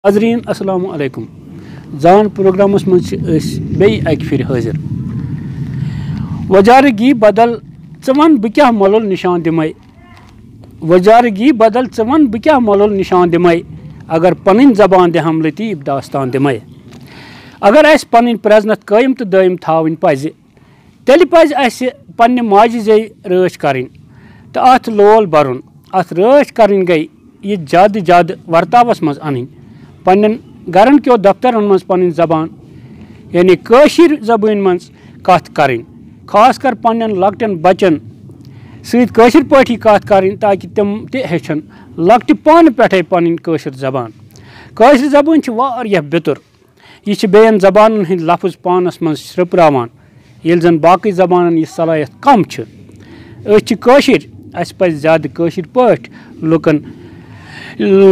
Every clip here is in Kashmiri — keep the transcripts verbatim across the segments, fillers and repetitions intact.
ناظریٖن، السلام علیکم۔ زان پروگرامس منٛز چھِ أسۍ بیٚیہِ اَکہِ پھِرِ حٲضِر۔ وۄجارٕ گی بدل، ژٕ وَن بہٕ کیٛاہ مۄلُل نِشان دِمَے؟ وۄجارٕ گی بدل، ژٕ وَن بہٕ کیٛاہ مۄلُل نِشان دِمَے؟ اگر پنٕنۍ زبان دِ ہم لطیف داستان دِمَے۔ اگر اَسہِ پنٕنۍ پرٛزنتھ قٲیِم تہٕ دٲیِم تھاوٕنۍ پَزِ، تیٚلہِ پَزِ اَسہِ پننہِ ماجہِ زیٚوِ رٲچھ کَرٕنۍ تہٕ اَتھ لول بَرُن۔ اَتھ رٲچھ کَرٕنۍ گٔے یہِ زیادٕ زیادٕ ورتاوَس منٛز اَنٕنۍ، پننٮ۪ن گَرَن کیو دفترَن منٛز پنٕنۍ زبان، یعنی کٲشِر زبٲنۍ منٛز کَتھ کَرٕنۍ، خاص کر پننٮ۪ن لۄکٹٮ۪ن بَچَن سۭتۍ کٲشِر پٲٹھی کَتھ کَرٕنۍ، تاکہِ تِم تہِ ہیٚچھَن لۄکٹہِ پانہٕ پٮ۪ٹھَے پنٕنۍ کٲشِر زبان۔ کٲشِر زبٲنۍ چھِ واریاہ بیٚتُر۔ یہِ چھِ بیٚین زبانن ہٕنٛدۍ لفظ پانس منٛز شرٛپراوان، ییٚلہِ زن باقٕے زبانن یہِ صلٲحیت کم چھِ۔ أسۍ چھِ کٲشِرۍ، اسہِ پزِ زیادٕ کٲشِرۍ پٲٹھۍ لُکن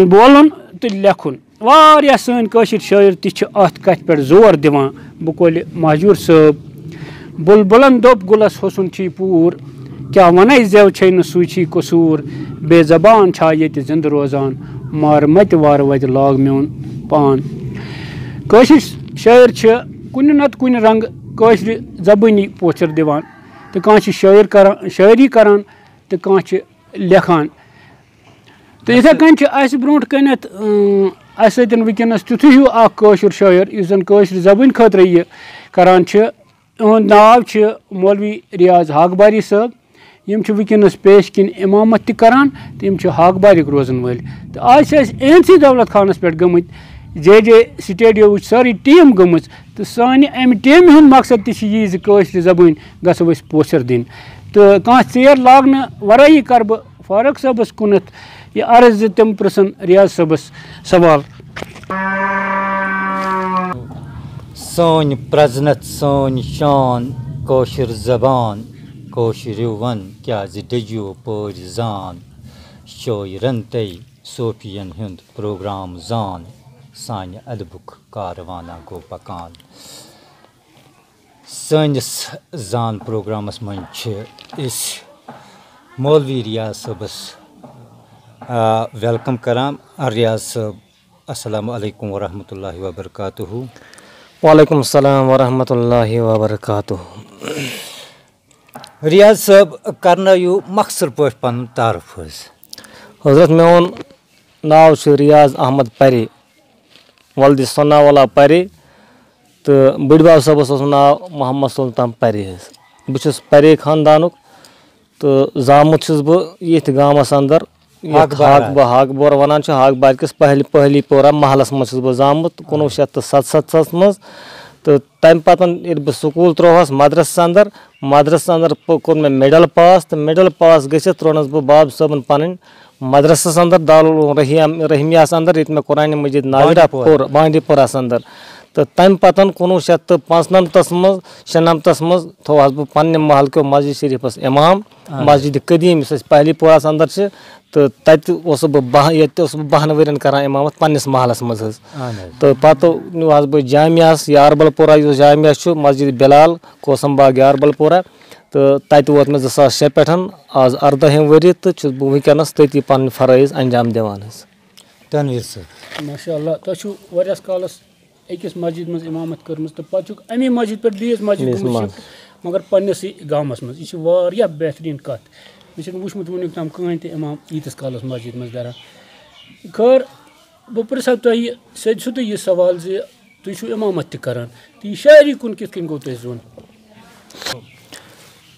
بولُن تہٕ لیکھُن۔ واریاہ سٲنۍ کٲشِرۍ شٲعر تہِ چھِ اتھ کتھِ پٮ۪ٹھ زور دِوان۔ بقولِ مہجور صٲب، بُلبُلن دوٚپ گُلس حُسن چھُے پوٗر، کیٛاہ وَنَے زٮ۪و چھے نہٕ سُے چھی قصوٗر، بے زبان چھا ییٚتہِ زِندٕ روزان، مارٕ مَتہِ وارٕ وَتہِ لاگ میون پان۔ کٲشِر شٲعر چھِ کُنہِ نَتہٕ کُنہِ رنٛگہٕ کٲشرِ زبٲنی پوچھر دِوان، تہٕ کانٛہہ چھِ شٲعر کران، شٲعری کران، تہٕ کانٛہہ چھِ لیکھان۔ تہٕ یِتھَے کٔنۍ چھِ اَسہِ برٛونٛٹھ کَنٮ۪تھ، اۭں، اَسہِ سۭتۍ وٕنکیٚنَس تیُتھُے ہیوٗ اَکھ کٲشُر شٲعر، یُس زَن کٲشرِ زبٲنۍ خٲطرٕ یہِ کَران چھِ۔ یِہُنٛد ناو چھِ مولوی ریاض ہاکباری صٲب۔ یِم چھِ وٕنکیٚنَس پیش کِنۍ اِمامت تہِ کَران تہٕ یِم چھِ ہاکباریُک روزَن وٲلۍ۔ تہٕ آز چھِ أسۍ اے این سی دولت خانَس پٮ۪ٹھ گٔمٕتۍ، جے جے سٹوڈیووٕچ سٲرٕے ٹیٖم گٔمٕژ۔ تہٕ سانہِ اَمہِ ٹیٖمہِ ہُنٛد مقصد تہِ چھِ یی زِ کٲشرِ زبٲنۍ گژھو أسۍ پوچھر دِنۍ۔ تہٕ کانٛہہ ژیر لاگنہٕ ورٲیی کَرٕ بہٕ فاروق صٲبَس کُنَتھ یہِ عرض زِ تِم پرٛژھن ریاض صٲبَس سوال۔ سٲنۍ پرٛزنتھ، سٲنۍ شان، کٲشِر زبان، کٲشِرِو وَن کیٛازِ ڈٔجِو پٲرۍ زان؟ شٲعرن تہٕ صوفین ہُنٛد پروگرام زان، سانہِ ادبُک کاروانہ گوٚو پکان۔ سٲنِس زان پروگرامس منٛز چھِ أسۍ مولوی ریاض صٲبس، آ، ویلکم کران۔ ریاض صٲب، السلام علیکم ورحمۃ اللہ وبرکاتہ۔ وعلیکم السلام ورحمۃ اللہ وبرکاتہ۔ ریاض صٲب، کرنٲیِو مختصر پٲٹھۍ پنُن تعارُف حظ۔ حضرت، میون ناو چھُ ریاض احمد پرے، ولدِ ثناء اللہ پرے، تہٕ بٕڈبب صٲبَس اوس ناو محمد سلطان پرے حظ۔ بہٕ چھُس پرے خاندانُک تہٕ زامُت چھُس بہٕ ییٚتھۍ گامَس اندر، یَتھ ہاکبار۔ ہاکبہ-، ہاکبور وَنان چھِ، ہاکبار کِس پہلی، پہلی پورہ محلَس منٛز چھُس بہٕ زامُت، کُنوُہ شیٚتھ تہٕ ستستھَس منٛز۔ تہٕ تَمہِ پَتہٕ ییٚلہِ بہٕ سکوٗل ترٛووہَس مدرسَس اندر، مدرسَس اندر پوٚ-، کوٚر مےٚ مِڈل پاس، تہٕ مِڈل پاس گٔژھِتھ ترٛوونَس بہٕ باب صٲبُن پَنٕنۍ مدرسس اندر، دارالعلوم رحیم-، رحیمیہس اندر، ییٚتہِ مےٚ قرآن مجید نازرہ بانڈی پور۔ پوٚر، بانڈی پوراہس اندر۔ تہٕ تمہِ پتن کُنوُہ شیٚتھ تہٕ پانٛژنمتس منٛز، شُنمتس منٛز تھوٚوہس بہٕ پننہِ محلہٕ کیو مسجد شریفس امام، اہن۔ مسجد قدیم یُس اسہِ پہلی پوراہس اندر چھِ، تہٕ تتہِ اوسُس بہٕ باہ-، ییٚتہِ اوسُس بہٕ باہن ؤرین کران امامت پننِس محلس منٛز حظ۔ اہن حظ۔ تہٕ پتہٕ نیوٗہس بہٕ جامعس، یاربل پورہ یُس جامع چھُ، مسجد بلال، کوسم باغ یاربل پورہ۔ تہٕ تتہِ ووت مےٚ زٕ ساس شےٚ پٮ۪ٹھ، آز اردٲہِم ؤری، تہٕ چھُس بہٕ وٕنکیٚنس تٔتی پنٕنۍ فرٲیض انجام دِوان حظ۔ تنویر صٲب۔ ماشاء اللہ، تۄہہِ چھُو واریاہَس کالَس أکِس مسجد منٛز اِمامت کٔرمٕژ تہٕ پَتہٕ چھُکھ اَمی مسجد پٮ۪ٹھ بیٚیِس مسجد بیٚیِس گوٚمُت مسجد۔ شِفٹ، مگر پنٛنِسٕے گامَس منٛز۔ یہِ چھِ واریاہ بہتریٖن کَتھ۔ مےٚ چھِنہٕ وٕچھمُت وٕنیُک تام کٕہٕنۍ تہِ اِمام ییٖتِس کالَس مسجد منٛز دران۔ خٲر، بہٕ پرٛژھٕ ہا تۄہہِ سیوٚد سیوٚدُے یہِ سوال زِ تُہۍ چھِو اِمامت تہِ کران، تہٕ یہِ شاعری کُن کِتھ کٔنۍ گوٚو تۄہہِ زوٚن؟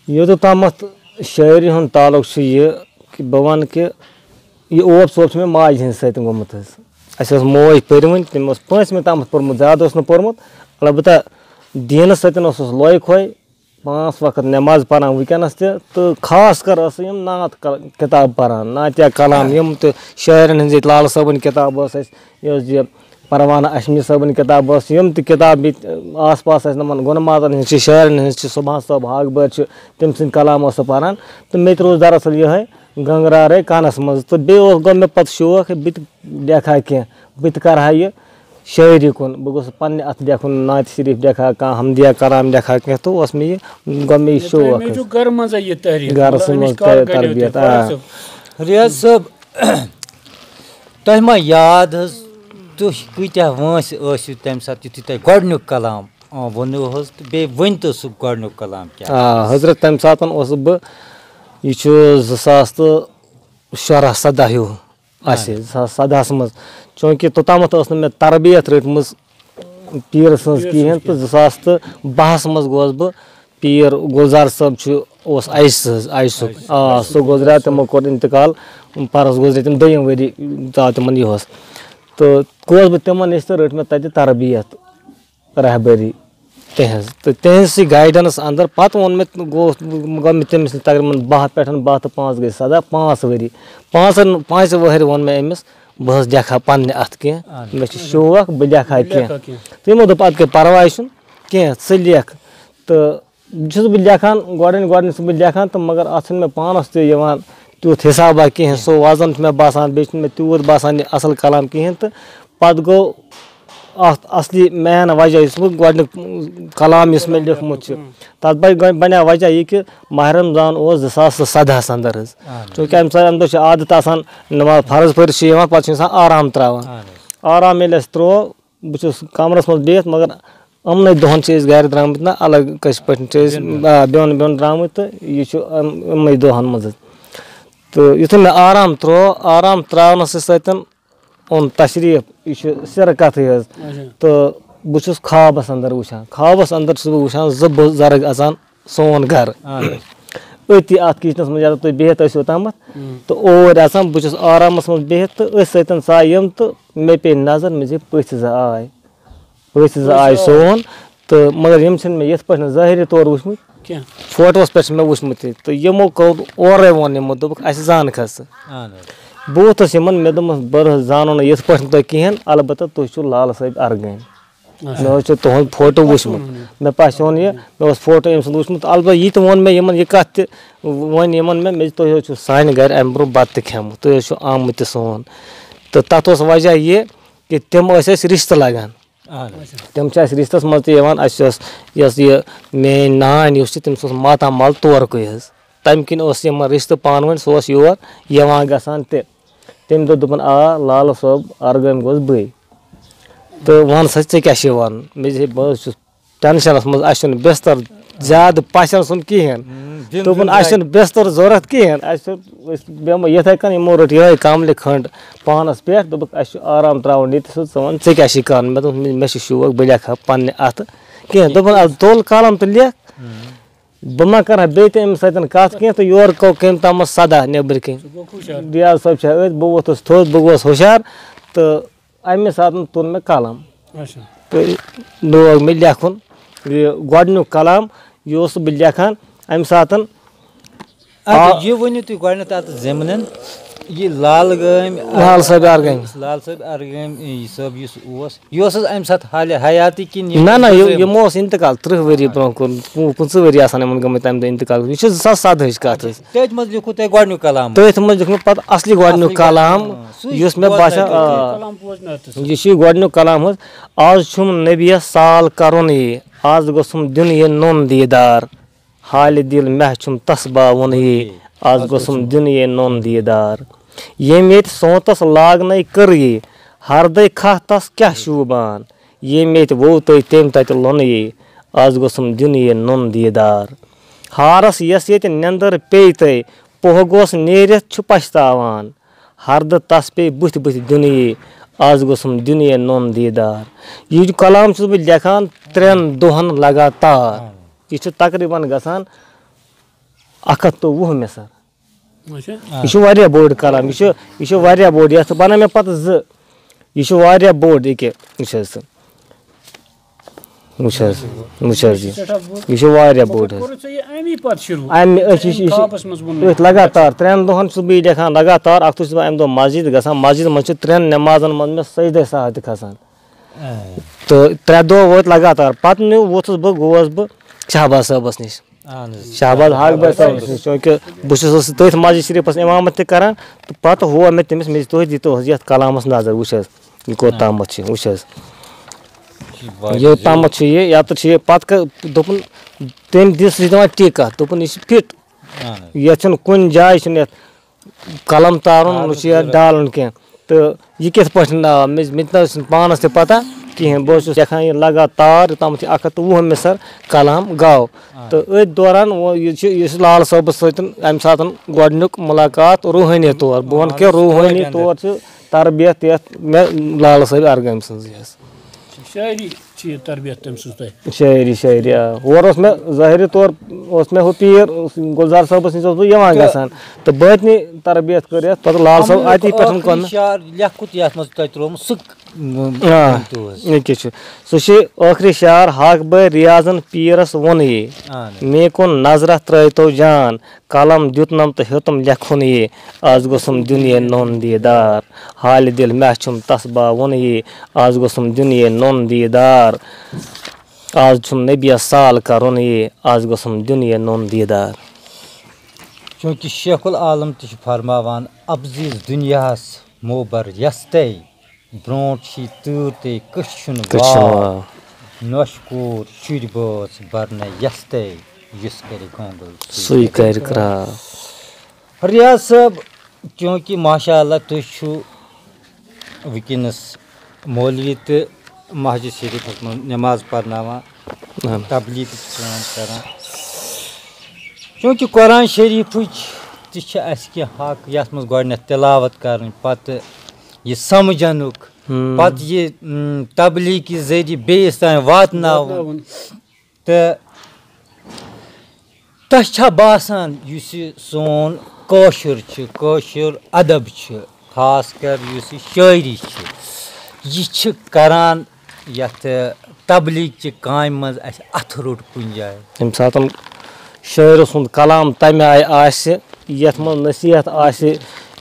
یوٚتَتھ تامَتھ شٲعری ہُنٛد تعلق چھُ یہِ کہِ بہٕ وَنہٕ کہِ یہِ اوپ ژوپ چھُ مےٚ ماجہِ ہِنٛدِ سۭتۍ گوٚمُت حظ۔ اَسہِ ٲس موج پٔرۍوٕنۍ، تٔمۍ اوس پٲنٛژمہِ تامَتھ پوٚرمُت، زیادٕ اوس نہٕ پوٚرمُت۔ البتہ دیٖنَس سۭتۍ اوسُس لوے کھوے، پانٛژھ وقت نٮ۪ماز پَران وٕنکیٚنَس تہِ، تہٕ خاص کر ٲسٕس یِم نعت ک-، کِتاب پَران، نعتیہ کلام، یِم تہِ شٲعرَن ہٕنٛز ییٚتہِ لالہٕ صٲبٕنۍ کِتاب ٲس اَسہِ، یہِ ٲس یہِ پروانہ اشمی صٲبٕنۍ کِتاب ٲس، یِم تہِ کِتاب ییٚتہِ آس پاس ٲسۍ، نۄمَن گُنہٕ ماتَن ہٕنٛز چھِ، شٲعرَن ہٕنٛز چھِ، سبحان صٲب ہاکبٲرۍ چھِ، تٔمۍ سٕنٛدۍ کلام اوس سُہ پَران۔ تہٕ مےٚ تہِ روٗز دراصل یِہوٚے گنٛگرارَے کَنَس منٛز۔ تہٕ بیٚیہِ اوس، گوٚو مےٚ پَتہٕ شوق، ہے، بہٕ تہِ لیکھٕ ہا کینٛہہ، بہٕ تہِ کَرٕ ہا یہِ شٲعری کُن۔ بہٕ گوٚژھُس پنٛنہِ اَتھٕ لیکھُن، نعتِ شریٖف لیکھٕ ہا کانٛہہ، حمدیہ کلام لیکھٕ ہا کینٛہہ، تہٕ اوس مےٚ یہِ، گوٚو مےٚ یہِ شوق تۄہہِ حظ۔ چھُو گَرٕ منٛزَے یہِ تحریٖک، گَرَس مطلب، اَمِچ منٛز کار تہٕ کَریو تۄہہِ تربیت، فاروق آ۔ صٲب؟ ریاض صٲب، تۄہہِ ما یاد حظ، تُہۍ کۭتیٛاہ وٲنٛسہِ ٲسِو تَمہِ ساتہٕ یُتھُے تۄہہِ گۄڈٕنیُک کلام، آ، ووٚنوٕ حظ، تہٕ بیٚیہِ ؤنۍ تو سُہ گۄڈٕنیُک کلام کیٛاہ؟ آ، حضرت، تَمہِ ساتہٕ اوسُس بہٕ، یہِ چھُ زٕ ساس تہٕ شُراہ سَداہ ہیوٗ آسہِ، اہن۔ زٕ ساس سَداہَس منٛز، چوٗنٛکہِ توٚتامَتھ ٲس نہٕ مےٚ تربیت رٔٹمٕژ پیٖرٕ سٕنٛز کِہیٖنۍ، تہٕ زٕ ساس تہٕ بَہَس منٛز گوس بہٕ، پیٖر گُلزار صٲب چھُ، اوس آیسہٕ حظ، آیسُک۔ آ، سُہ گُزریٛاو، تِمو کوٚر اِنتِقال، پَرُس گُزرے تِم دوٚیِم ؤری، ژاو تِمَن یِہُس۔ تہٕ گوس بہٕ تِمَن نِش تہٕ رٔٹ مےٚ تَتہِ تربیت، رہبٔری تِہٕنٛز۔ تہٕ تِہٕنٛزٕے گایڈَنٕس اَندَر پَتہٕ ووٚن مےٚ، گوٚو، گوٚو مےٚ تٔمِس نِش تقریٖباً بَہہ پٮ۪ٹھ، بَہہ تہٕ پانٛژھ گٔے سَداہ، پانٛژھ ؤری۔ پانٛژَن، پانٛژِ وٕہٕرۍ ووٚن مےٚ أمِس، بہٕ حظ لیکھٕ ہا پنٛنہِ اَتھٕ کینٛہہ، اہن۔ مےٚ چھِ شوق، بہٕ لیکھٕ ہا بہٕ لیکھٕ کینٛہہ۔ ہا کینٛہہ۔ تہٕ یِمو دوٚپ، اَدٕ کیٛاہ پَرواے چھُنہٕ کینٛہہ، ژٕ لیکھ۔ تہٕ چھُس بہٕ لیکھان، گۄڈٕنۍ گۄڈٕنۍ چھُس بہٕ لیکھان، تہٕ مگر اَتھ چھُنہٕ مےٚ پانَس تہِ یِوان تیُتھ حِسابہ کینٛہہ، سُہ وَزن چھُ مےٚ باسان، بیٚیہِ چھُنہٕ مےٚ تیوٗت باسان یہِ اَصٕل کلام کِہیٖنۍ۔ تہٕ پَتہٕ گوٚو اَتھ اَصلی مین وجہ، یُس بہٕ گۄڈٕنیُک کلام یُس مےٚ لیوٚکھمُت چھُ، تَتھ بَ-، بَنیٛاو وجہ یہِ کہِ ماہِ رمضان اوس زٕ ساس تہٕ سَدہَس اَندَر حظ۔ اہن حظ۔ چوٗنٛکہِ اَمہِ ساتہٕ، اَمہِ دۄہ چھِ عادت آسان، نٮ۪ماز فرض پٔرِتھ چھِ یِوان، پَتہٕ چھِ اِنسان آرام ترٛاوان۔ اہن حظ۔ آرام ییٚلہِ اَسہِ ترٛوو، بہٕ چھُس کمرس منٛز بِہِتھ، مگر یِمنٕے دۄہن چھِ أسۍ گرِ درٛامٕتۍ نہ الگ، کٲشِر پٲٹھۍ چھِ أسۍ، بِہُن، بِہُن۔ آ، بِہُن، بِہُن درٛامٕتۍ، تہٕ یہِ چھُ یِم-، یِمنٕے دۄہن منٛز۔ تہٕ یُتھُے مےٚ آرام ترٛوو، آرام ترٛاونس سۭتۍ اوٚن تشریٖف، یہِ چھُ سِرٕ کَتھٕے حظ۔ اچھا۔ تہٕ بہٕ چھُس خوابس اندر وٕچھان، خوابس اندر چھُس بہٕ وٕچھان زٕ بُزرگ اژان سون گرٕ۔ اہن حظ۔ أتی اَتھ کِچنَس منٛز یَتَتھ تُہۍ بِہِتھ ٲسِو اوٚتامَتھ، اۭں۔ تہٕ اوٗرۍ اَژان، بہٕ چھُس آرامَس منٛز بِہِتھ تہٕ أتھۍ سۭتۍ ژاے یِم تہٕ مےٚ پیٚیہِ نظر، مےٚ زِ پٔژھۍ زٕ آے۔ پٔژھۍ زٕ پٔژھۍ آے آے۔ سون، تہٕ مگر یِم چھِنہٕ مےٚ یِتھ پٲٹھۍ ظٲہِری طور وٕچھمٕتۍ۔ کینٛہہ۔ فوٹوَس پٮ۪ٹھ چھِ مےٚ وٕچھمٕتۍ تہٕ یِمو کوٚر اورَے ووٚن یِمو، دوٚپُکھ، "اَسہِ زانکھ ژٕ۔" اہن حظ۔ بہٕ ووٚتھُس یِمَن، مےٚ دوٚپمَس، "بہٕ حظ زانو نہٕ یِتھ پٲٹھۍ تۄہہِ کِہیٖنۍ، البتہ تُہۍ چھِو لالہٕ صٲبۍ اَرگٲمۍ۔" اچھا۔ مےٚ حظ چھُ تُہُنٛد فوٹو وٕچھمُت۔ مےٚ پہچون یہِ، مےٚ اوس فوٹو أمۍ سُنٛد وٕچھمُت۔ البتہ یہِ تہِ ووٚن مےٚ یِمَن، یہِ کَتھ تہِ ووٚن یِمَن مےٚ، مےٚ دوٚپ، "تُہۍ حظ چھِو سانہِ گَرِ اَمہِ برونٛہہ بَتہٕ تہِ کھیوٚمُت، تُہۍ حظ چھِو آمٕتۍ تہِ سون۔" تہٕ تَتھ اوس وجہ یہِ کہِ تِم ٲسۍ اَسہِ رِشتہٕ لَگان۔ اہن حظ۔ تِم چھِ اَسہِ رِشتَس منٛز تہِ یِوان، اَسہِ ٲس، یۄس یہِ میٛٲنۍ نانۍ یۄس چھِ، تٔمِس اوس ماتامال تورکُے حظ۔ تَمہِ کِنۍ اوس یِمَن رِشتہٕ پانہٕ ؤنۍ، سُہ اوس یور یِوان گژھان تہِ۔ تٔمۍ دوٚپ، دوٚپُن، "آ، لالہٕ صٲب اَرگٲمۍ گوٚژھ بٕے۔ تہٕ وَن سا، ژےٚ کیٛاہ چھُے وَنُن؟" مےٚ دوٚپ، "ہے، بہٕ حظ چھُس ٹٮ۪نشَنَس منٛز، اَسہِ چھُنہٕ بِستَر زیادٕ پَژھٮ۪ن سُنٛد کِہیٖنۍ۔" ہُم، دِن دوٚپُن، دِن "اَسہِ جاے۔ چھُنہٕ بِستَر ضوٚرَتھ کِہیٖنۍ، اَسہِ چھُ، أسۍ بیٚہمو یِتھَے کٔنۍ، یِمو رٔٹ یِہوٚے کملہِ کھٔنٛڈ پانَس پٮ۪ٹھ، دوٚپُکھ، 'اَسہِ چھُ آرام ترٛاوُن ییٚتہِ سُہ، ژٕ وَن، ژےٚ کیٛاہ چھُے کَرُن؟' مےٚ دوٚپ، 'مےٚ، مےٚ چھُ شوق، بہٕ لیکھٕ ہا پنٛنہِ اَتھٕ کینٛہہ۔'" دوٚپُن، "اَدٕ تُل قلم تہٕ لیکھ۔" ہُم۔ بہٕ ما کَرٕ ہا بیٚیہِ تہِ أمِس سۭتۍ کَتھ کینٛہہ، تہٕ یورٕ گوٚو کٔمۍ تامَتھ صدا نیٚبٕرۍ کِنۍ۔ سُہ گوٚو ہُشار۔ ریاض صٲب چھِ أتھۍ، بہٕ ووٚتھُس تھوٚد، بہٕ گوس ہُشار، تہٕ اَمہِ ساتہٕ تُل مےٚ قلم۔ اچھا۔ تہٕ لوگ مےٚ لیکھُن۔ یہِ گۄڈٕنیُک کلام، یہِ اوسُس بہٕ لیکھان اَمہِ ساتہٕ۔ اچھا، آ۔ یہِ ؤنِو تُہۍ گۄڈٕنٮ۪تھ اَتھ ضِمنَن، یہِ لال گٲمۍ، لال صٲبۍ اَرگٲمۍ۔ لال صٲبۍ اَرگٲمۍ، یہِ صٲب یُس اوس، یہِ اوس حظ اَمہِ ساتہٕ حالہِ حیاتی کِنہٕ یہِ نہ، نہ، یہِ، گُزریومُت؟ یِمو اوس اِنتِقال، تٕرٛہ ؤری برٛونٛہہ کُن، پٕنٛژٕہ ؤری آسان یِمَن گٔمٕتۍ تَمہِ دۄہ اِنتِقال۔ یہِ چھُ زٕ ساس سَدہٕچ کَتھ حظ۔ تٔتھۍ منٛز لیوٗکھوٕ تۄہہِ گۄڈٕنیُک کلام۔ تٔتھۍ منٛز لیوٗکھ مےٚ پَتہٕ اَصلی گۄڈٕنیُک اَصلی کلام، کلام، سُے یُس مےٚ بوزنٲیتو باسیٛو، تُہۍ۔ آ، کلام بوزنٲیتو سُہ۔ یہِ چھُ یہِ گۄڈٕنیُک کلام حظ۔ آز چھُم نبیَس سال کرُن یی، آز گوٚژھُم دیُن یہِ نوٚن دیٖدار۔ حالہِ دِل مےٚ چھُم تس باوُن یی، آز گوٚژھُم دیُن یہِ نوٚن دیٖدار۔ ییٚمۍ ییٚتہِ سونتس لاگنَے کٔر یی، ہردَے کھاہ تس کیٛاہ شوٗبان۔ ییٚمۍ ییٚتہِ ووٚو تٔتۍ تٔمۍ تتہِ لوٚن یی، آز گوٚژھُم دیُن یہِ نوٚن دیٖدار۔ ہارس یۄس ییٚتہِ نیٚنٛدٕر پیٚیہِ تٔے، پوہ گوٚژھ نیٖرِتھ چھُ پچھتاوان۔ ہردٕ تس پیٚیہِ بٕتھِ بٕتھِ دیُن یی، آز گوٚژھُم دیُن یہِ نوٚن دیٖدار۔ یہِ کلام چھُس بہٕ لیکھان ترٛٮ۪ن دۄہن لگاتار۔ یہِ چھُ تقریباً گژھان اکھ ہتھ تہٕ وُہ مِصر۔ اچھا۔ یہِ چھُ واریاہ بوٚڑ کلام، یہِ چھُ، یہِ چھُ واریاہ بوٚڑ، یتھ بنٲے مےٚ پتہٕ زٕ۔ یہِ چھُ واریاہ بوٚڑ، یہِ کیٛاہ، یہِ چھُ حظ سُہ۔ وٕچھ حظ، وٕچھ حظ یہِ۔ یہِ چھُ واریاہ بوٚڑ حظ۔ کوٚرُتھ ژےٚ یہِ اَمی پتہٕ شروٗع؟ اَمہِ، أسۍ چھِ، أمۍ أسۍ چھِ، خوابس منٛز ووٚنمُت۔ أتھۍ لگاتار ترٛٮ۪ن دۄہن چھُس بہٕ یہِ لیکھان لگاتار۔ اکھ دۄہ چھُس بہٕ اَمہِ دۄہ مسجد گژھان، مسجد منٛز چھِ ترٛٮ۪ن نٮ۪مازن منٛز مےٚ سجدے سہو تہِ کھسان۔ آ۔ تہٕ ترٛےٚ دۄہ وٲتۍ لگاتار۔ پتہٕ نیوٗ، ووٚتھُس بہٕ، گوس بہٕ شہباز صٲبس نِش۔ اہن حظ۔ شہباز حق بھائی صٲبس نِش، چونکہ بہٕ چھُس اوسُس تٔتھۍ مسجد شریفس امامت تہِ کران، تہٕ پتہٕ ہوو مےٚ تٔمِس، مےٚ دوٚپ، "تُہۍ دِتو حظ یتھ کلامس نظر، وٕچھ حظ، یہِ کوٚت تامتھ چھُ، وٕچھ حظ، یہِ کوٚت تامتھ چھُ یہِ، یتتھ چھُ یہِ۔" پتہٕ کٔر-، دوٚپُن، تٔمۍ دِژ یہِ دِوان ٹیٖکہ، دوٚپُن، "یہِ چھُ فِٹ، اہن حظ۔ یتھ چھُنہٕ کُنہِ جایہِ چھُنہٕ یتھ قلم تارُن، نہ چھُ یتھ ڈالُن کینٛہہ۔" تہٕ یہِ کِتھ پٲٹھۍ آو؟ مےٚ مےٚ تہِ نہ ٲس نہٕ پانَس تہِ پَتہ کِہیٖنۍ۔ بہٕ اوسُس لیکھان یہِ لگاتار یوٚتامَتھ یہِ اَکھ ہَتھ تہٕ وُہ مِصر کلام گاو۔ تہٕ أتھۍ دوران وۄنۍ یہِ چھِ یہِ چھِ لال صٲبَس سۭتۍ اَمہِ ساتَن گۄڈٕنیُک مُلاقات روحٲنی طور۔ بہٕ وَنہٕ کہِ روحٲنی طور چھِ تربیت یَتھ مےٚ لال صٲبِ ارگٲمۍ سٕنٛز یہِ حظ۔ شٲعری چھِ یہِ تربیت تٔمۍ سٕنٛز تۄہہِ؟ شٲعری شٲعری، آ۔ ہورٕ اوس مےٚ ظٲہری طور اوس مےٚ ہُہ پیٖر گُلزار صٲبَس نِش اوسُس بہٕ یِوان گژھان، تہٕ بٲطنی تربیت کٔر یَتھ پَتہٕ لال صٲب اَتی پٮ۪ٹھ کوٚر مےٚ۔ شعر لیکھُت یَتھ منٛز تۄہہِ ترٛوومُت سُہ آ، یہِ کیٛاہ چھُ؟ سُہ چھُ ٲخری شعر، حق بٲے ریاضن پیٖرس ووٚن یی، اہن۔ مے کُن نظرہ ترٲوتو جان، قلم دیُتنم تہٕ ہیوٚتُم لیکھُن یی، از گوٚژھُم دیُن یے نوٚن دیٖدار۔ حالہِ دِل مےٚ چھُم تس باوُن یی، از گوٚژھُم دیُن یے نوٚن دیٖدار۔ از چھُم نبیَس سال کرُن یی، از گوٚژھُم دیُن یے نوٚن دیٖدار۔ چونکہ شیخ العالم تہِ چھُ فرماوان، افزیز دُنیاہس موبر یستَے، برونٛٹھ چھی تۭر تے کٔٹھۍ چھُنہٕ کٔٹھۍ چھُنہٕ واو۔ واو۔ نۄش کوٗر شُرۍ بٲژ برنَے یستَے، یُس کرِ گانگل سُے کرِ کرٛاو۔ ریاض صٲب، چونکہ ماشاء اللہ تُہۍ چھِو وٕنکیٚنَس مولوی تہٕ مسجد شریفَس منٛز نماز پرناوان، اہن۔ تبلیغ تہِ چھِ کٲم کران۔ چونکہ قرآن شریفٕچ تہِ چھِ اَسہِ کینٛہہ حق یَتھ منٛز گۄڈٕنٮ۪تھ تلاوت کرٕنۍ، پتہٕ یہِ سمجھنُک، ہم۔ پتہٕ یہِ، م، تبلیغ کہِ ذٔریعہٕ بیٚیِس تام واتناوُن۔ واتناوُن۔ تہٕ تۄہہِ چھا باسان یُس یہِ سون کٲشُر چھُ، کٲشُر ادب چھُ، خاص کر یُس یہِ شٲعری چھِ، یہِ چھِ کران یَتھ تبلیغچہِ کامہِ منٛز اَسہِ اَتھٕ روٚٹ کُنہِ جایہِ؟ ییٚمہِ ساتَن شٲعرٕ سُنٛد کلام تَمہِ آیہِ آسہِ، یَتھ منٛز نصیحت آسہِ،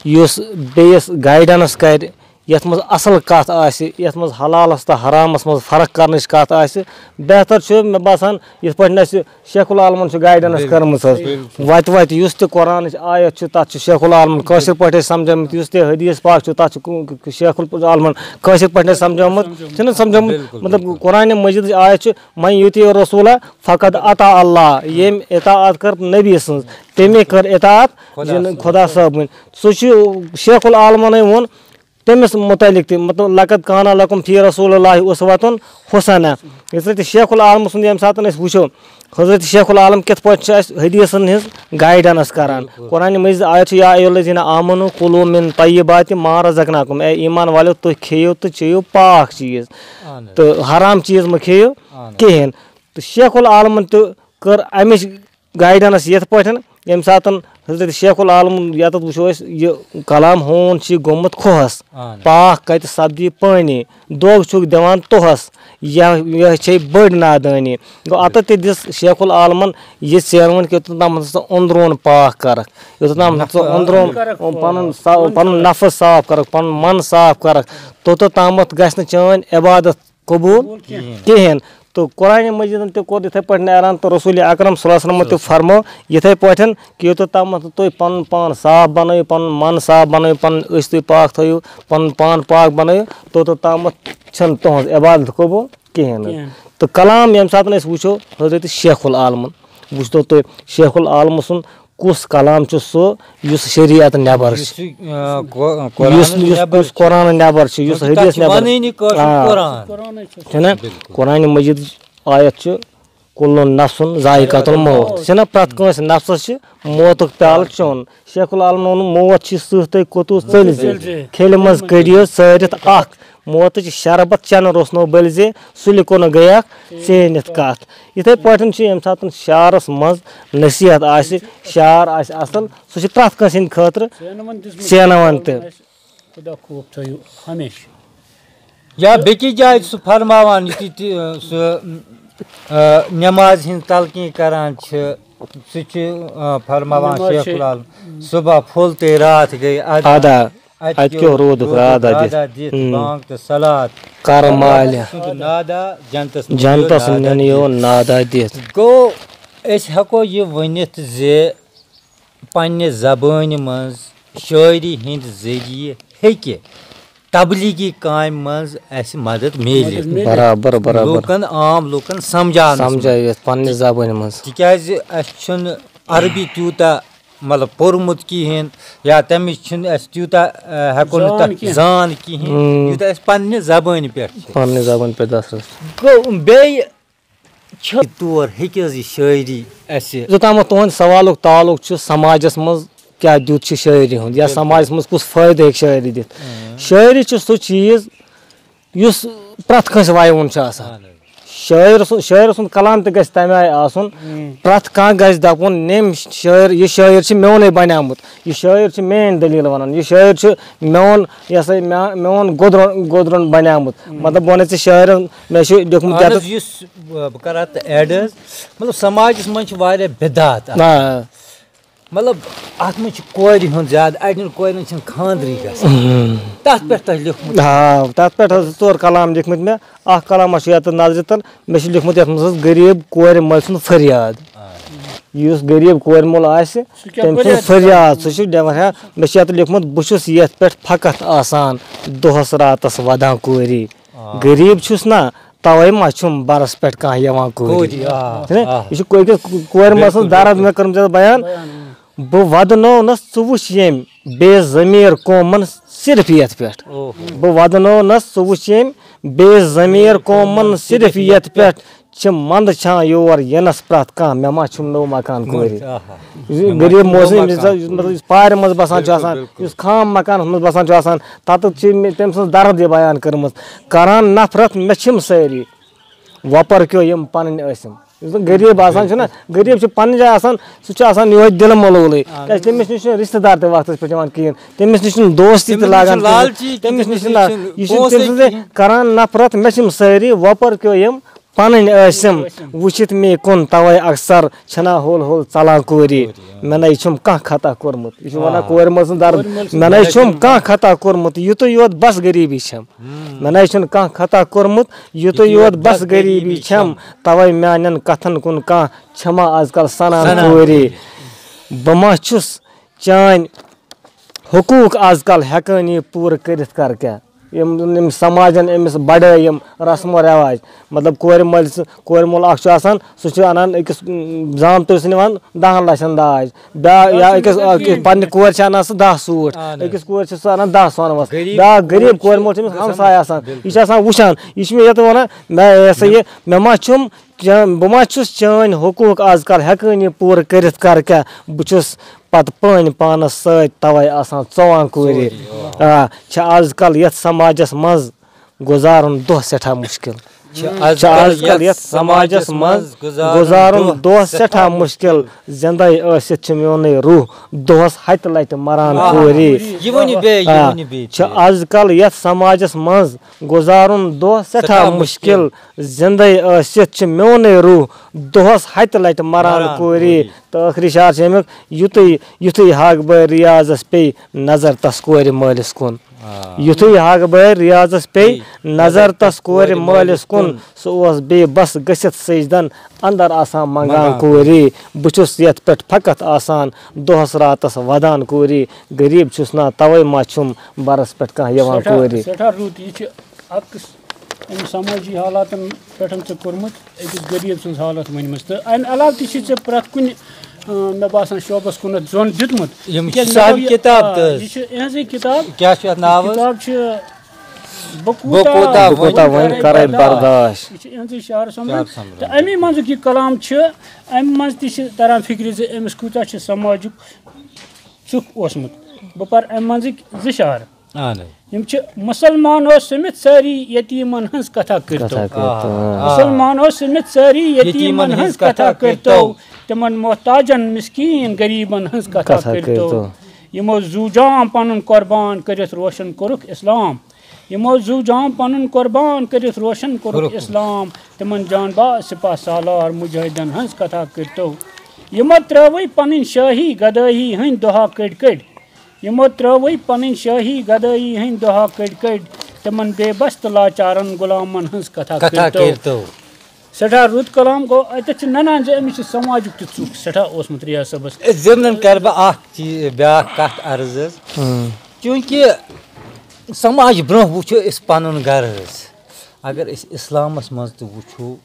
یُس بیٚیِس گایڈنس کرِ، یَتھ منٛز اَصٕل کَتھ آسہِ، یَتھ منٛز حلالَس تہٕ حرامَس منٛز فرق کرنٕچ کَتھ آسہِ، بہتر چھُ مےٚ باسان یِتھ پٲٹھۍ اَسہِ شیخ العالمَن چھُ گایڈنس بِلکُل، کٔرمٕژ حظ۔ بِلکُل۔ وَتہِ وَتہِ یُس تہِ قرآنٕچ آیت چھِ، تَتھ چھُ شیخ العالمَن کٲشِر پٲٹھۍ اَسہِ سمجھٲومٕتۍ، یُس تہِ حدیث پاک چھُ، تَتھ چھُ کُ-، کُ-، شیخ العالمَن کٲشِر پٲٹھۍ اَسہِ سمجھٲومٕژ، چھِنہٕ سمجھٲومٕژ؟ بِلکُل، مطلب، بِلکُل۔ قرآنِ مجیدٕچ آیت چھِ، "من یطیع الرسول فقد اطاع اللہ"، ییٚمۍ اطاعت کٔر نبی سٕنٛز، تٔمۍ کٔر اطاعت خۄدا یہِ صٲب۔ خۄدا صٲبٕنۍ۔ سُہ چھُ شیخ العالمَنٕے ووٚن، تٔمِس مُتعلِق تہِ، مطلب، "لقد کان لکم فی رسول اللہ اسوۃ حسنہ"۔ حضرت شیخ العالم سُنٛد ییٚمہِ ساتہٕ أسۍ وٕچھو، حضرت شیخ العالم کِتھ پٲٹھۍ چھُ اَسہِ حدیثن ہٕنٛز گایڈنس کران۔ بِلکُل۔ قرآنِ مجیدٕچ آیت چھِ، "یا ایھا الذین آمنوا کلوا من طیبات ما رزقناکم"، اے ایمان والو، تُہۍ کھیٚیِو تہٕ چیٚیِو پاک چیٖز، اہن حظ۔ تہٕ حرام چیٖز مہٕ کھیٚیِو اہن حظ۔ کِہیٖنۍ۔ تہٕ شیخ العالمن تہِ کٔر اَمِچ گایڈنس یِتھ پٲٹھۍ، ییٚمہِ ساتہٕ حضرت شیخ العالم یَتَتھ وٕچھو أسۍ، یہِ کلام ہوٗن چھُ گوٚمُت کھوہَس، اہن۔ پاک کَتہِ سپدی پٲنی، دۄگ چھُکھ دِوان توہَس، یہِ یہِ چھے بٔڑ نادٲنی۔ گوٚو، اَتَتھ تہِ دِژ شیخ العالمَن یہِ ژینوٕنۍ کہِ یوٚتَتھ تامَتھ ژٕ أنٛدروٗن پاک کَرَکھ، یوٚتَتھ تامَتھ ژٕ نفس أنٛدروٗن پَنُن صا-، پَنُن نفس صاف کَرَکھ، پَنُن من صاف کَرَکھ، توٚتَتھ تامَتھ گژھِ نہٕ چٲنۍ عبادت قبوٗل کِہیٖنۍ۔ کِہیٖنۍ۔ تہٕ قرآنِ مجیدن تہِ کوٚر یِتھَے پٲٹھۍ اعلان تہٕ رسول اکرم صلی اللہ علیہ وسلمن تہِ فرموو یِتھَے پٲٹھۍ کہِ یوٚتَتھ تامَتھ نہٕ تُہۍ پَنُن پان صاف بَنٲیِو، پَنُن من صاف بَنٲیِو، پَنُن أچھ تُہۍ پاک تھٲیِو، پَنُن پان پاک بَنٲیِو، توٚتَتھ تامَتھ چھَنہٕ تُہٕنٛز عبادت قبوٗل کِہیٖنۍ نہٕ۔ کِہیٖنۍ۔ تہٕ کلام ییٚمہِ ساتہٕ أسۍ وٕچھو حضرت شیخ العالمن، وٕچھتو تُہۍ شیخ العالمہٕ سُنٛد کُس کلام چھُ سُہ یُس شریعت نٮ۪بر چھُ؟ یُس یہِ، آ، قو-، قرآنَس یُس، یُس، نٮ۪بر یُس چھُ۔ قرآنَس نٮ۪بر چھُ، یُس کیونکہِ تَتھ حدیث چھِ نٮ۪بر وَنٲنی کٲشُر آ۔ قرآن۔ چھُنہ؟ بِلکُل۔ قرآنِ مجیدٕچ آیت چھِ، "کُلُّ نفسٌ ذائقۃ الموت"، چھِنہ؟ پرٛٮ۪تھ کٲنٛسہِ نفسَس چھِ موتُک پیالہٕ چیوٚن۔ شیخ العالمن ووٚن، "موت چھِ سٕہہ تہٕ کوٚتُو ژٔلۍ زِ، کھیلہِ منٛز کٔڑِو ژٲرِتھ اکھ، موتٕچ شربت چٮ۪نہٕ روٚسنو بٔلۍ زِ، سُلہِ کُن گٔیَکھ ژیٖنِتھ کتھ۔" یِتھَے پٲٹھۍ چھُ ییٚمہِ ساتہٕ شعرَس منٛز نصیحت آسہِ، شعر آسہِ اَصٕل، سُہ چھُ پرٛٮ۪تھ کٲنٛسہِ ہِنٛدِ خٲطرٕ ژینوُن تہِ چھُ ژینوُن تہِ۔ خۄدا خوف تھٲیِو ہمیشہِ۔ یا بیٚکِس جایہِ چھُ سُہ فرماوان، یُتھُے تہِ، سُہ، آ، نٮ۪مازِ ہِنٛز تلقیٖن کران چھِ، سُہ چھُ، آ، فرماوان نٮ۪ماز شیخ چھِ العالم، "صبح پھوٚل تہٕ راتھ گٔے ادا۔ ادا۔ اَتہِ اَتہِ کیٛاہ کیٛاہ روٗدُکھ روٗدُکھ رادا دِتھ؟" رادا دِتھ، ہُم۔ بانگ تہٕ صلات۔ کر مالہِ۔ سُنٛد نادا جنتس منٛز جنتس نادا نِنہٕ یِوان دِتھ۔ نادا دِتھ۔ گوٚو، أسۍ ہٮ۪کو یہِ ؤنِتھ زِ پننہِ زبٲنہِ منٛز شٲعری ہٕنٛدِ ذٔریعہٕ ہیٚکہِ تبلیغی کامہِ منٛز اَسہِ مدد میٖلِتھ۔ مدد میٖلِتھ۔ برابر، برابر۔ لوٗکن، عام لوٗکن سمجھاونس منٛز۔ سمجھٲوِتھ پننہِ زبٲنہِ منٛز۔ تِکیازِ اَسہِ چھُنہٕ عربی تیوٗتاہ مطلب پوٚرمُت کِہیٖنۍ، یا تٔمِس چھُنہٕ اَسہِ تیوٗتاہ، آ، ہٮ۪کو نہٕ زان تَتھ کِہیٖنۍ۔ زان کِہیٖنۍ، ہُم۔ یوٗتاہ اَسہِ پننہِ زبٲنہِ پٮ۪ٹھ چھِ۔ پننہِ زبٲنہِ پٮ۪ٹھ دَسترس۔ گوٚو بیٚیہِ چھِ طور ہیٚکہِ حظ یہِ شٲعری اَسہِ؟ یوٚتامَتھ تُہُنٛد سوالُک تعلق چھُ سماجَس منٛز کیٛاہ دیُت چھُ شٲعری ہُنٛد، یا بِلکُل۔ سماجَس منٛز کُس فٲیدٕ ہٮ۪کہِ شٲعری دِتھ؟ اۭں۔ شٲعری چھُ سُہ چیٖز یُس پرٛٮ۪تھ کٲنٛسہِ وَیوُن چھُ آسان۔ اہن حظ۔ شٲعر سُنٛد، شٲعر سُنٛد کلام تہِ گژھِ تَمہِ آیہِ آسُن، اۭں۔ پرٛٮ۪تھ کانٛہہ گژھِ دَپُن، ییٚمۍ شٲعر، یہِ شٲعر چھُ میونُے بنیومُت، یہِ شٲعر چھُ میٲنۍ دٔلیٖل وَنان، یہِ شٲعر چھُ میون، یہِ ہسا یہِ مےٚ، میون گۄدرُن، گۄدرُن بنیومُت۔ اۭں۔ مطلب، بہٕ وَنَے ژےٚ شٲعرَن، مےٚ چھُ لیوٚکھمُت اہن یَتَس۔ حظ، یُس، بہٕ بہٕ کَرٕ اَتھ add حظ، مطلب، سماجَس منٛز چھِ واریاہ بِدعت آسان۔ آ۔ مطلب، اَتھ منٛز چھِ کورِ ہُنٛد زیادٕ، اَڑٮ۪ن کورٮ۪ن چھِنہٕ خانٛدرٕے گژھان۔ اۭں۔ تَتھ پٮ۪ٹھ تۄہہِ لیوٚکھمُت۔ آ، تَتھ پٮ۪ٹھ حظ زٕ ژور کلام لیکھمٕتۍ مےٚ۔ اَکھ کلام حظ چھُ یَتَتھ نظرِ تَل، مےٚ چھُ لیوٚکھمُت یَتھ منٛز حظ غریٖب کورِ مٲلۍ سُنٛد فریاد۔ آ۔ یُس غریٖب کورِ مول آسہِ، سُہ کیٛاہ تٔمۍ سُنٛد فریاد؟ فریاد، سُہ چھُ دِوان، ہا، مےٚ چھُ یَتھ لیوٚکھمُت، بہٕ چھُس یَتھ پٮ۪ٹھ فقط آسان دۄہَس راتَس وَدان کوٗری۔ آ۔ غریٖب چھُس نہ، تَوَے ما چھُم بَرَس پٮ۪ٹھ کانٛہہ یِوان کوٗری۔ کوٗری، آ، چھُنہ؟ آ۔ یہِ چھُ کورِ، کورِ مٲلۍ سُنٛد بِلکُل، درد بِلکُل۔ مےٚ کٔرمٕژ بیان۔ بیان، اۭں۔ بہٕ وَدنوونَس ژٕ وٕچھ ییٚمۍ بے ضمیٖر قومَن صرف یَتھ پٮ۪ٹھ۔ اوہ۔ بہٕ وَدنوونَس ژٕ وٕچھ ییٚمۍ بے ضمیٖر قومَن صرف یَتھ پٮ۪ٹھ۔ چھِ منٛدٕ چھان یور یِنَس پرٛٮ۪تھ کانٛہہ، مےٚ ما چھُم نوٚو مکان کورِ۔ آہا۔ یہِ مےٚ ما غریٖب چھُم موسم، نوٚو یُس مکان۔ مطلب، یُس پارِ منٛز بسان چھُ بِلکُل، آسان، بِلکُل۔ یُس خام مکانَس منٛز بسان چھُ آسان، تَتَتھ چھِ مےٚ تٔمۍ سٕنٛز درد یہِ بیان کٔرمٕژ۔ کران نفرت مےٚ چھِم سٲری، وۄپَر کیو یِم پَنٕنۍ ٲسِم۔ یُس زَن غریٖب آسان چھُنہ، غریٖب چھُ پَنٕنۍ جایہِ آسان، سُہ چھُ آسان یِہوٚے دِلہٕ مۄلوٗلٕے۔ اہن۔ کیٛازِ تٔمِس نِش چھُنہٕ رِشتہٕ دار تہِ وقتَس پٮ۪ٹھ یِوان کِہیٖنۍ، تٔمِس نِش چھُنہٕ دوست تہِ تٔمِس نِش لاگان چھُنہٕ کِہیٖنۍ، لالچی، تٔمِس نِش تٔمِس چھُنہٕ نِش لا-، چھُنہٕ یہِ چھُ تٔمۍ پونٛسَے سٕنٛزٕے کِہیٖنۍ۔ کران نفرت، مےٚ چھِم سٲری وۄپَر کیو یِم پَنٕنۍ ٲسِم، ٲسِم۔ وٕچھِتھ مے کُن تَوَے اکثر چھَنا ہول ہول ژَلان کوٗری۔ کوٗری، آ۔ مےٚ نَے چھُم کانٛہہ خطا کوٚرمُت۔ یہِ چھُ وَنان آ۔ کورِ مٲلۍ سُنٛد درد، کورِ مٲلۍ سُنٛد مےٚ نَے درد چھُم چھُم کانٛہہ خطا کوٚرمُت، یُتُے یوت بَس غریٖبی چھَم۔ ہُم۔ مےٚ نَے چھُنہٕ کانٛہہ خطا کوٚرمُت، یُتُے یُتُے یوت یوت بَس بَس غریٖبی غریٖبی چھَم۔ چھَم۔ تَوَے میٛانٮ۪ن کَتھَن کُن کانٛہہ چھَما آز کَل سَنان سَنان کوٗری۔ کوٗری۔ بہٕ ما چھُس چٲنۍ حقوٗق آز کَل ہٮ۪کٲنی پوٗرٕ کٔرِتھ کَر کیٛاہ؟ یِم، یِم سماجَن أمِس بَڑٲے یِم رسم و رواج، مطلب کورِ مٲلۍ سٕنٛز، کورِ مول اَکھ چھُ آسان، سُہ چھُ اَنان أکِس، اُم، زامتٕرۍ سٕنٛدِ وَن دَہَن لَچھَن داج، بیٛا-، یا أکِس، أکِس پنٛنہِ کورِ چھِ اَنان سُہ دَہ سوٗٹ، اہن حظ۔ أکِس کورِ چھِ سُہ اَنان دَہ سۄنہٕ وَس، غریٖب بیٛاکھ غریٖب کورِ کورِ چھِ مول چھِ أمِس آسان ہمساے آسان، بِلکُل۔ یہِ چھِ آسان وٕچھان، یہِ چھِ مےٚ یَتھ وَنان، مےٚ یہِ ہسا یہِ، مےٚ ما چھُم چٲنۍ، بہٕ ما چھُس چٲنۍ حقوٗق آز کَل ہٮ۪کٲنی پوٗرٕ کٔرِتھ کَر کیٛاہ؟ بہٕ چھُس پَتہٕ پٲنۍ پانَس سۭتۍ تَوَے آسان ژۄوان کوٗرِ۔ ژوٗرِ، آ۔ آ، چھِ آز کَل یَتھ سماجَس منٛز گُزارُن دۄہ سٮ۪ٹھاہ مُشکِل۔ چھِ آز چھِ کَل آز کَل یَتھ یَتھ سماجَس سماجَس منٛز منٛز گُزارُن گُزارُن دۄہ دۄہ سٮ۪ٹھاہ سٮ۪ٹھاہ مُشکِل۔ مُشکِل۔ زِندَے ٲسِتھ چھِ میونُے روح دۄہَس ہَتہِ لَٹہِ مَران آ۔ کوٗرِ۔ یہِ ؤنِو بیٚیہِ، یہِ آ، ؤنِو بیٚیہِ چھِ تہِ۔ آز کَل یَتھ سماجَس منٛز گُزارُن دۄہ سٮ۪ٹھاہ سٮ۪ٹھاہ مُشکِل۔ مُشکِل۔ زِندَے ٲسِتھ چھِ میونُے روح دۄہَس ہَتہِ لَٹہِ مَران مَران کوٗرِ۔ کوٗرِ۔ تہٕ ٲخری شعر چھِ اَمیُک، یُتُے، یُتھُے ہاکہٕ بہٕ ریاضَس پیٚیہِ نظر تَس کورِ مٲلِس کُن۔ آ۔ یُتھُے ہاکہٕ بہٕ ریاضَس پیٚیہِ پیٚیہِ نظر نظر تَس تَس کورِ کورِ مٲلِس مٲلِس کُن۔ کُن۔ سُہ اوس بے بَس گٔژھِتھ سجدَن اَندَر آسان منٛگان منٛگان۔ کوٗرِ۔ بہٕ چھُس یَتھ پٮ۪ٹھ فقط آسان دۄہَس راتَس وَدان کوٗرِ۔ غریٖب چھُس نا، تَوَے ما چھُم بَرَس پٮ۪ٹھ کانٛہہ یِوان سٮ۪ٹھاہ، کوٗرِ۔ سٮ۪ٹھاہ رُت۔ یہِ چھِ اَکھ قٕس-، أمۍ سمٲجی حالاتن پٮ۪ٹھ ژےٚ کوٚرمُت أکِس غریٖب سٕنٛز حالت ؤنمٕژ۔ تہٕ اَمہِ علاوٕ تہِ چھِ ژےٚ پرٛٮ۪تھ کُنہِ، اۭں، مےٚ باسان، شعبس کُنتھ زوٚن دیُتمُت۔ یِم چھِ تِکیٛازِ مےٚ صاحب گوٚو یہِ، کِتاب آ، تہٕ حظ۔ یہِ چھِ یِہٕنٛزٕے کِتاب۔ کیٛاہ چھُ اَتھ ناو حظ؟ کِتاب چھِ بہٕ بہٕ کوٗتاہ کوٗتاہ بہٕ کوٗتاہ وۄنۍ وۄنۍ کَرَے کَرَے برداش۔ برداش۔ یہِ چھِ یِہٕنٛزٕے شعر سَمبران۔ شعر سَمبران۔ تہٕ اَمی منٛزُک یہِ کلام چھُ، اَمہِ منٛز تہِ چھِ تَران فِکرِ زِ أمِس کوٗتاہ چھِ سماجُک ژُکھ اوسمُت۔ بہٕ پَرٕ اَمہِ منٛزٕکۍ زٕ شعر۔ اہن حظ۔ یِم چھِ، مُسلمان اوس سٔمِتھ سٲری یتیٖمن ہٕنٛز کتھا کٔرتو۔ کتھا کٔرتو، آ۔ آ۔ مُسلمان اوس سٔمِتھ سٲری یتیٖمن یتیٖمن ہٕنٛز ہٕنٛز کتھا کتھا کٔرتو۔ کٔرتو۔ تِمن محتاجن مسکیٖن غریٖبن ہٕنٛز کتھا کتھا کٔرتو۔ کٔرتو۔ یِمو زُو جام پنُن قربان کٔرِتھ روشن کوٚرُکھ اسلام۔ یِمو زُو جام پنُن قربان کٔرتھ روشن کوٚرُکھ کوٚرُکھ۔ اسلام۔ تِمن جان باز سپاہ سالار مجاہدن ہٕنٛز کتھا کٔرتو۔ یِمو ترٲوٕے پنٕنۍ شٲہی گدٲہی ہٕنٛدۍ دۄہا کٔڑۍ کٔڑۍ۔ یِمو ترٲوٕے پنٕنۍ شٲہی گدٲیی ہٕنٛدۍ دۄہا کٔڑۍ کٔڑۍ، تِمن بے بس تہٕ لاچارن غلامن ہٕنٛز کتھا کتھا کٔرتو۔ کٔرتو۔ سٮ۪ٹھاہ رُت کلام گوٚو، اتٮ۪تھ چھِ ننان زِ أمِس چھِ سماجُک تہِ ژُکھ سٮ۪ٹھاہ اوسمُت ریاض صٲبس۔ ضمنن کرٕ بہٕ اکھ چیٖز، بیاکھ کتھ عرض حظ۔ ہاں۔ چوٗنٛکہِ سماج برونٛہہ وٕچھو أسۍ پنُن گرٕ حظ، اگر أسۍ اسلامس منٛز تہِ وٕچھو،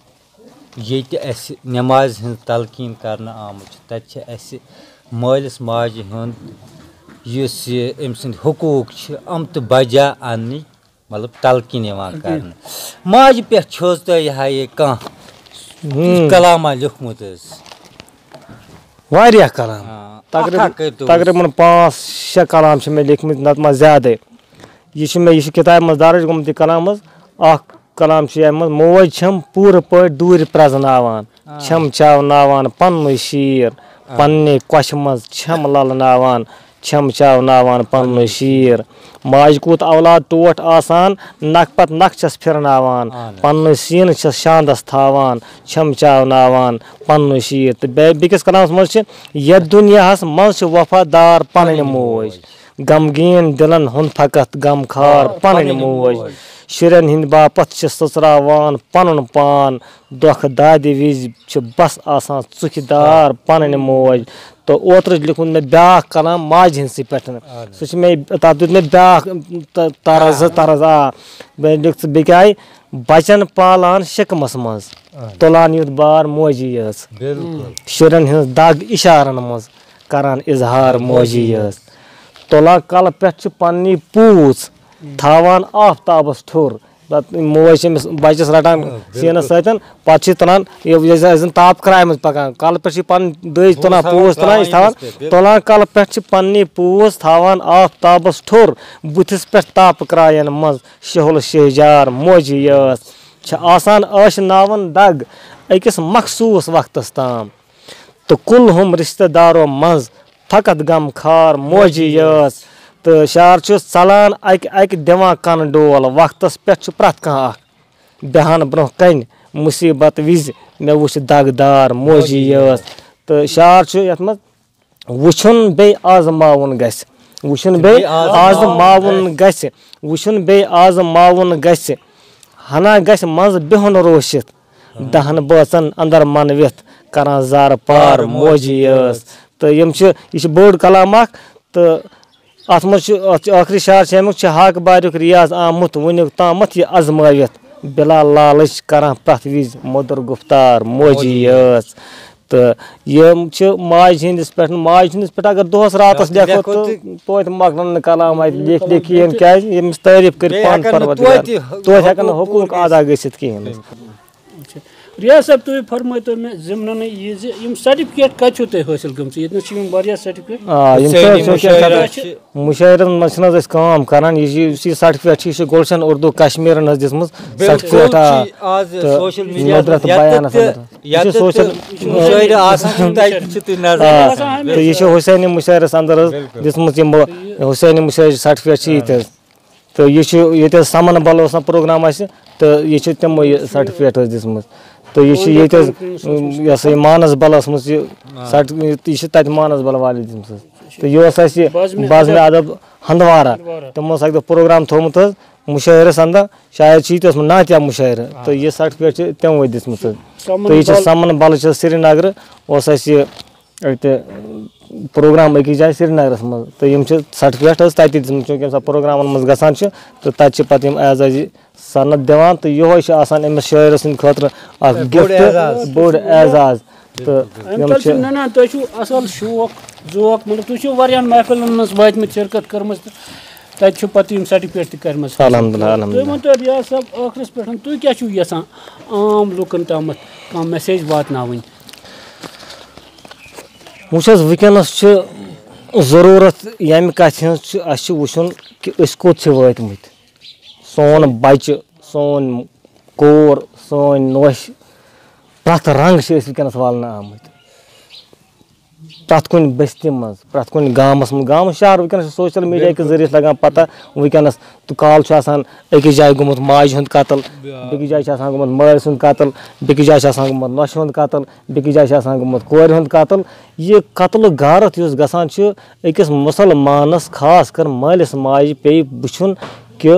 ییٚتہِ اَسہِ نٮ۪مازِ ہٕنٛز تلقیٖن کرنہٕ آمٕژ چھِ، تَتہِ چھِ اَسہِ مٲلِس ماجہِ ہُنٛد یُس یہِ أمۍ سٕنٛدۍ حقوٗق چھِ، یِم تہِ بجا اَننٕچ، مطلب، تلقیٖن یِوان کرنہٕ۔ ماجہِ پٮ۪ٹھ چھِ حظ تۄہہِ یہِ ہا یہِ کانٛہہ ہُم۔ کلامہ لیوٚکھمُت حظ؟ واریاہ کلام۔ آ، تقریباً، اکھ اکھ کٔرۍتو حظ۔ تقریباً پانٛژھ شےٚ کلام چھِ مےٚ لیکھمٕتۍ، نتہٕ ما زیادَے۔ یہِ چھُ مےٚ، یہِ چھُ کِتابہِ منٛز درٕج گوٚمُت یہِ کلام حظ۔ اکھ کلام چھُ یَتھ منٛز، موج چھَم پوٗرٕ پٲٹھۍ دوٗرِ پرٛزناوان، آ۔ چھَم چاوناوان پننُے شیٖر، آ۔ پننہِ کۄچھِ منٛز چھَم للناوان، چھَم چاوناوان پننُے شیٖر۔ ماجہِ کوٗت اولاد ٹوٹھ آسان، نکھ پتہٕ نکھ چھَس پھِرناوان، اہن حظ۔ پننُے سیٖنہٕ چھَس شاندس تھاوان، چھَم چاوناوان پننُے شیٖر۔ تہٕ بیٚیہِ بیٚکِس کلامس منٛز چھِ، یَتھ دُنیاہس منٛز چھِ وفادار پنٕنۍ موج، غمگیٖن دِلن ہُنٛد فقط غمخار پنٕنۍ موج۔ شُرٮ۪ن ہٕنٛدِ باپتھ چھِ سٕژراوان پنُن پان، دۄکھٕ دادِ وِزِ چھِ بس آسان ژُکھِ دار پنٕنۍ موج۔ تہٕ اوترٕ لیوٚکھمُت مےٚ بیٛاکھ کلام ماجہِ ہٕنٛدسٕے پٮ۪ٹھ۔ اہن حظ۔ سُہ چھُ مےٚ، تَتھ دیُت مےٚ بیٛاکھ، ت-، طرز، آ۔ طرز، آ۔ مےٚ لیوٚکھ ژٕ بیٚیہِ کیٛاہ، بچن پالان شِکمس منٛز، اہن۔ تُلان یُتھ بار موجی یٲژ۔ بِلکُل۔ شُرٮ۪ن ہٕنٛز دگ اِشارن منٛز، کران اظہار موجی یٲژ۔ تُلان کلہٕ پٮ۪ٹھ چھِ پننی پوٗژ، تھاوان آفتابس ٹھوٚر۔ پتہٕ موج چھِ أمِس بچس رٹان آ، بِلکُل۔ سیٖنس سۭتۍ، پتہٕ چھِ تُلان، یہِ، یہِ زن، زن تاپہٕ کرایہِ منٛز پکان، کلہٕ پٮ۪ٹھ چھِ پنٕنۍ دٔج تُلان، پوٗژ تُلان، یہِ چھِ تھاوان، پٮ۪ٹھ، بِلکُل۔ تُلان کلہٕ پٮ۪ٹھ چھِ پننی پوٗژ، تھاوان آفتابس ٹھوٚر، بُتھِس پٮ۪ٹھ تاپہٕ کرایَن منٛز شہُل شہجار موجی یٲژ۔ چھِ آسان ٲشناوَن دگ أکِس مخصوٗص وقتس تام۔ تہٕ کُلہُم رشتہٕ دارو منٛز فقط غم خار موجی یٲژ۔ تہٕ شعر چھُ ژلان اکہِ اکہِ دِوان کنہٕ ڈول، وقتس پٮ۪ٹھ چھُ پرٛٮ۪تھ کانٛہہ اکھ بیہان برٛونٛہہ کنہِ مُصیٖبت وِزِ، مےٚ وُچھ دگ دار موجی یٲژ۔ تہٕ شعر چھُ یتھ منٛز، وُچھُن بیٚیہِ آزماوُن گژھِ، وُچھُن بیٚیہِ بیٚیہِ آزماوُن آزماوُن گژھِ۔ گژھِ، وُچھُن بیٚیہِ آزماوُن گژھِ، ہنا گژھِ منٛز بِہُن روشِتھ، دَہَن بٲژَن اَندَر مَنوِتھ کَران زارٕ پار موجی یٲژ۔ تہٕ یِم چھِ، یہِ چھِ بٔڑ کلام اَکھ۔ تہٕ اَتھ منٛز چھُ، اَتھ چھُ ٲخری شعر چھُ اَمیُک، چھِ حق باریُک ریاض آمُت وٕنیُک تامَتھ یہِ آزمٲوِتھ، بِلا لالٕچ کَران پرٛٮ۪تھ وِزِ مٔدٕر گُفتار موجی یٲژ۔ تہٕ یِم چھِ ماجہِ ہِنٛدِس پٮ۪ٹھ، ماجہِ ہِنٛدِس پٮ۪ٹھ اگر دۄہَس راتَس راتَس لیکھو لیکھو تہٕ تہٕ توتہِ مۄکلَن نہٕ کلام اَتہِ لیکھۍ لیکھۍ کِہیٖنۍ، کیٛازِ ییٚمِس تعریٖف کٔرِتھ بیٚیہِ پانہٕ ہٮ۪کَن نہٕ پروردگار، توتہِ توتہِ ہٮ۪کَن نہٕ حقوٗق حقوٗق ادا گٔژھِتھ کِہیٖنۍ۔ اچھا۔ ریاض صٲب، تُہۍ فرمٲیتو مےٚ ضِمنَنٕے یہِ زِ یِم certificate کَتہِ چھِو تۄہہِ حٲصِل گٔمژٕ؟ ییٚتہِ نَس چھِ یِم واریاہ certificate۔ آ، یِم چھِ حسینی حٲصِل مُشٲعرٕ کَران۔ چھِ۔ مُشٲعرَن منٛز چھِنہٕ حظ أسۍ کٲم کَران، یہِ چھِ، یُس یہِ certificate چھِ، یہِ چھِ گُلشن اردو کشمیٖرَن حظ دِژمٕژ بِلکُل۔ certificate، آ، چھِ آز تہٕ social media ندرت منٛز یَتھ بیانَس تہِ، اَندَر۔ یہِ چھِ یَتھ تہِ social، مُشٲعرٕ آسان چھِ، تَتہِ چھِ تُہۍ نظر آ، آسان۔ تہٕ یہِ چھِ حسینی مُشٲعرَس اَندَر حظ بِلکُل۔ دِژمٕژ یِم حسینی مُشٲعرٕ certificate چھِ ییٚتہِ حظ۔ تہٕ یہِ چھُ ییٚتہِ حظ سَمَن بَل اوس نہ program اَسہِ، تہٕ یہِ چھُ تِمو یہِ certificate حظ دِژمٕژ۔ تہٕ یہِ چھُ ییٚتہِ حظ، یہِ ہسا یہِ مانَسبَلَس منٛز یہِ آ۔ Cert-، یہِ چھِ تَتہِ مانَسبَل والہِ دِژمٕژ حظ۔ تہٕ یہِ اوس اَسہِ بازمِ بازمِ ادب ادب ہندوارہ۔ ہندوارہ۔ تِمو اوس اَکہِ دۄہ program تھوٚومُت حظ مُشٲعرَس اَندَر، شاید چھِ یہِ تہِ اوسمُت نعتیہ مُشٲعرٕ، آ۔ تہٕ یہِ certificate چھِ تِموٕے دِژمٕژ حظ۔ سَمَن تہٕ یہِ چھِ بَل۔ سَمَن بَلہٕ چھِ سرینگرٕ، اوس اَسہِ یہِ اَتہِ program أکِس جایہِ سرینگرَس منٛز، تہٕ یِم چھِ certificate حظ تَتہِ دِژمٕژ، چوٗنٛکہِ ییٚمہِ ساتہٕ program-ن منٛز گژھان چھِ، تہٕ تَتہِ چھِ پَتہٕ یِم اعزازی سند دِوان، تہٕ یِہوٚے چھُ آسان أمِس شٲعرٕ سٕنٛدِ خٲطرٕ اَکھ بوٚڑ gift، اعزاز۔ بوٚڑ اعزاز۔ تہٕ اَمہِ یِم تَل چھِ چھِ نَنان، تۄہہِ چھُو اَصٕل شوق، ذوق، مطلب، تُہۍ چھِو واریاہَن محفلَن منٛز وٲتمٕتۍ، شرکت کٔرمٕژ، تہٕ تَتہِ چھِ پَتہٕ یِم certificate تہِ کٔرمٕژ حٲصِل۔ الحمدللہ، الحمدللہ۔ تُہۍ ؤنۍ تو ریاض صٲب، ٲخرَس پٮ۪ٹھ، تُہۍ کیٛاہ چھِو یَژھان عام لُکَن تامَتھ کانٛہہ message واتناوٕنۍ؟ وٕچھ حظ، وٕنکیٚنَس چھِ ضروٗرت ییٚمہِ کَتھِ ہٕنٛز، چھِ اَسہِ چھُ وٕچھُن کہِ أسۍ کوٚت چھِ وٲتمٕتۍ۔ سون بَچہٕ، سون کوٗر، سٲنۍ نوٚش، پرٛٮ۪تھ رنٛگ چھِ أسۍ وٕنکیٚنَس والنہٕ آمٕتۍ۔ پرٛٮ۪تھ کُنہِ بستی منٛز، پرٛٮ۪تھ کُنہِ گامَس منٛز، گامَس شہر، وٕنکیٚنَس چھِ social media کہِ ذٔریعہٕ چھِ لَگان پَتہ۔ وٕنکیٚنَس تہٕ کال چھُ آسان أکِس جایہِ گوٚمُت ماجہِ ہُنٛد قتل، بیٛاکھ۔ بیٚکِس جایہِ چھُ آسان گوٚمُت مٲلۍ سُنٛد قتل، بیٚکِس جایہِ چھُ آسان گوٚمُت نۄشہِ ہُنٛد قتل، بیٚکِس جایہِ چھُ آسان گوٚمُت کورِ ہُنٛد قتل۔ یہِ قتل و غارت یُس گژھان چھُ أکِس مُسلمانَس، خاص کر مٲلِس ماجہِ، پیٚیہِ وٕچھُن کہِ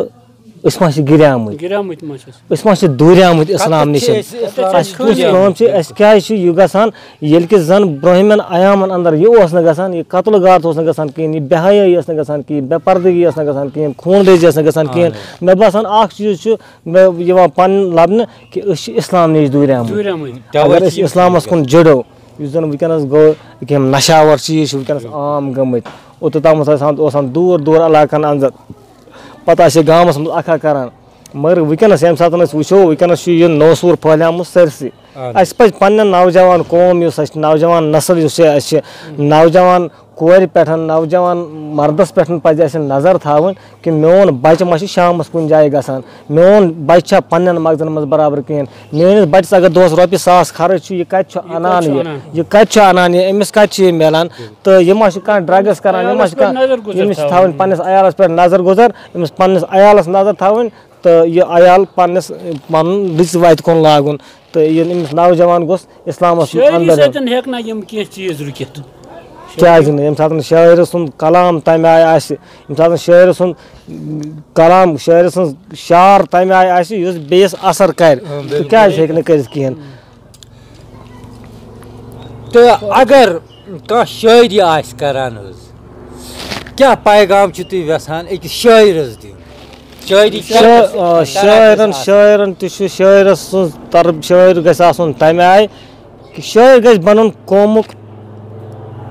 أسۍ ما چھِ گِریمٕتۍ؟ گِریمٕتۍ ما چھِس؟ أسۍ ما چھِ دوٗریمٕتۍ اِسلام نِش؟ اَسہِ کُس کٲم چھِ؟ اَسہِ کیٛازِ چھُ یہِ گژھان؟ ییٚلہِ کہِ زَن برٛونٛہمٮ۪ن ایامَن اَندَر یہِ اوس نہٕ گژھان، یہِ قتل و غارت اوس نہٕ گژھان کِہیٖنۍ، یہِ بے حیٲیی ٲس نہٕ گژھان کِہیٖنۍ، بے پردگی ٲس نہٕ گژھان کِہیٖنۍ، خوٗندٲزی ٲس نہٕ گژھان کِہیٖنۍ۔ اہن حظ۔ مےٚ باسان، اَکھ چیٖز چھُ مےٚ یِوان پَنُن لَبنہٕ کہِ أسۍ چھِ اِسلام نِش دوٗریمٕتۍ۔ دوٗریمٕتۍ۔ اگر أسۍ اِسلامَس کُن جُڑو، یُس زَن وٕنکیٚنَس گوٚو، ییٚکیٛاہ یِم نشاور چیٖز چھِ وٕنکیٚنَس عام گٔمٕتۍ۔ اوٚتتھ تامَتھ ٲسۍ آسان، اوس آسان دوٗر دوٗر علاقَن اَنٛدر، پَتہٕ آسہِ ہے گامَس منٛز اَکھا کَران۔ مگر وٕنکیٚنَس ییٚمہِ ساتَن أسۍ وٕچھو، وٕنکیٚنَس چھُ یہِ نوسوٗر پھٔہلیٛومُت سٲرسٕے۔ اَسہِ پَزِ پنٛنٮ۪ن نوجوان قوم یُس اَسہِ چھِ، نوجوان نسل یُس چھِ اَسہِ چھِ، نوجوان کورِ پٮ۪ٹھ، نوجوان مردَس پٮ۪ٹھ پَزِ اَسہِ نظر تھاوٕنۍ کہِ میون بَچہٕ ما چھُ شامَس کُنہِ جایہِ گژھان، میون بَچہٕ چھا پنٛنٮ۪ن مغزَن منٛز برابر کِہیٖنۍ، میٲنِس بَچَس اگر دۄہَس رۄپیہِ ساس خرٕچ چھُ، یہِ کَتہِ چھُ یہِ کَتہِ اَنان چھُ یہِ، اَنان؟ یہِ کَتہِ چھُ اَنان یہِ، أمِس کَتہِ چھُ یہِ مِلان؟ تہٕ یہِ ما چھُ کانٛہہ ڈرٛگٕز کَران، یہِ ما عیالَس چھُ پٮ۪ٹھ کانٛہہ، نظر گُزر أمِس چھِ تھاوٕنۍ۔ تھاوٕنۍ پنٛنِس عیالَس پٮ۪ٹھ نظر گُزر، أمِس پنٛنِس عیالَس نظر تھاوٕنۍ۔ تہٕ یہِ عیال پنٛنِس، پَنُن رٕژِ وَتہِ کُن لاگُن۔ تہٕ یہِ أمِس نوجوان گوٚژھ اِسلامَس شٲعری اَندَر۔ سۭتۍ ہٮ۪کہِ نہ یِم کینٛہہ چیٖز رُکِتھ؟ کیٛازِ نہٕ؟ ییٚمہِ ساتَن شٲعرٕ سُنٛد کلام تَمہِ آیہِ آسہِ، ییٚمہِ ساتَن شٲعرٕ سُنٛد کلام، شٲعرٕ سٕنٛز شعر تَمہِ آیہِ آسہِ، یُس بیٚیِس اثر کَرِ، آ، تہٕ بِلکُل۔ کیٛازِ ہیٚکہِ نہٕ کٔرِتھ کِہیٖنۍ؟ تہٕ اگر کانٛہہ شٲعری آسہِ کران حظ، کیٛاہ پیغام چھِو تُہۍ یژھان أکِس شٲعرَس دیُن؟ شٲعری شٲ-، کیٛاہ آ، شرارت شٲعرَن، گژھِ آسٕنۍ؟ شٲعرَن تہِ چھُ، شٲعرَس سٕنٛز طرف شٲعر گژھِ آسُن تَمہِ آیہِ کہِ شٲعر گژھِ بَنُن قومُک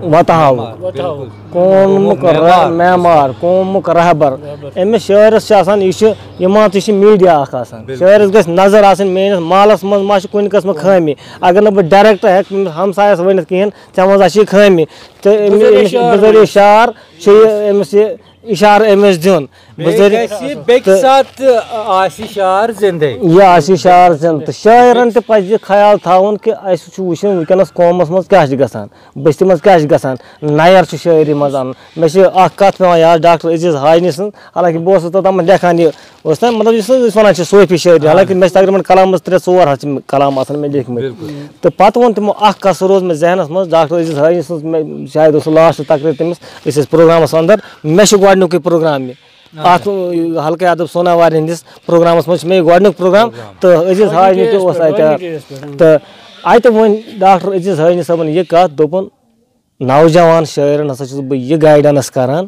وَتہٕ ہاوُن۔ وَتہٕ ہاوُن۔ قومُک قومُک را-، معمار۔ معمار، قومُک رہبر۔ رہبر۔ أمِس شٲعرَس چھِ آسان، یہِ چھُ، یہِ مان ژٕ، یہِ چھِ میٖڈیا اَکھ آسان۔ بِلکُل۔ شٲعرَس گژھِ نظر آسٕنۍ میٛٲنِس مالَس منٛز ما چھِ کُنہِ قٕسمہٕ خٲمی۔ اگر نہٕ بہٕ ڈایریکٹ ہٮ۪کہٕ أمِس ہمسایَس ؤنِتھ کِہیٖنۍ، ژےٚ منٛز ہا چھِ یہِ خٲمی۔ تہٕ أمِس، بذریعہ أمِس شعر بذریعہ ؤنِتھ۔ شعر چھُ یہِ، أمِس یہِ اِشارٕ أمِس دیُن۔ بیٚیہِ بذریعہ گژھِ بیٚکہِ تہٕ ساتہٕ آسہِ شعر زِندَے۔ یہِ آسہِ شعر زِندٕ۔ تہٕ شٲعرَن تہِ پَزِ یہِ خیال تھاوُن کہِ اَسہِ چھُ وٕچھُن وٕنکیٚنَس قومَس منٛز کیٛاہ چھِ گژھان، بٔستی منٛز کیٛاہ چھِ گژھان، نَیَر چھُ شٲعری منٛز اَنُن۔ مےٚ چھِ اَکھ کَتھ پٮ۪وان یاد ڈاکٹر عزیز حاجنی سٕنٛز، حالانکہِ بہٕ اوسُس توٚتام لیکھان یہِ، اوس نہ، مطلب، یُس أسۍ وَنان چھِ صوٗفی شٲعری، آ۔ حالانکہِ مےٚ چھِ تقریٖباً کلامَس ترٛےٚ ژور ہَتھ چھِ مےٚ کلام آسان مےٚ لیکھمٕتۍ۔ بِلکُل۔ تہٕ پَتہٕ ووٚن تِمو اَکھ کَتھ، سُہ روٗز مےٚ ذہنَس منٛز، ڈاکٹر عزیز حاجنی سٕنٛز، مےٚ شاید اوس سُہ لاسٹ تقریر تٔمِس، أسۍ ٲسۍ پروگرامَس اَندَر، مےٚ چھُ گۄڈٕنیُکُے پروگرام یہِ۔ آ۔ اَتھ، ٲں، حلقہ ادب سوناوار ہٕنٛدِس پروگرامَس منٛز چھُ مےٚ یہِ گۄڈٕنیُک پروگرام، پروگرام۔ تہٕ عزیز حاجنی تہِ اوس اَتہِ۔ پٮ۪ٹھ، آ۔ تہٕ اَتہِ ووٚن ڈاکٹر عزیز حاجنی صٲبَن یہِ کَتھ، دوٚپُن، نوجوان شٲعرَن ہسا چھُس بہٕ یہِ گایڈنس کران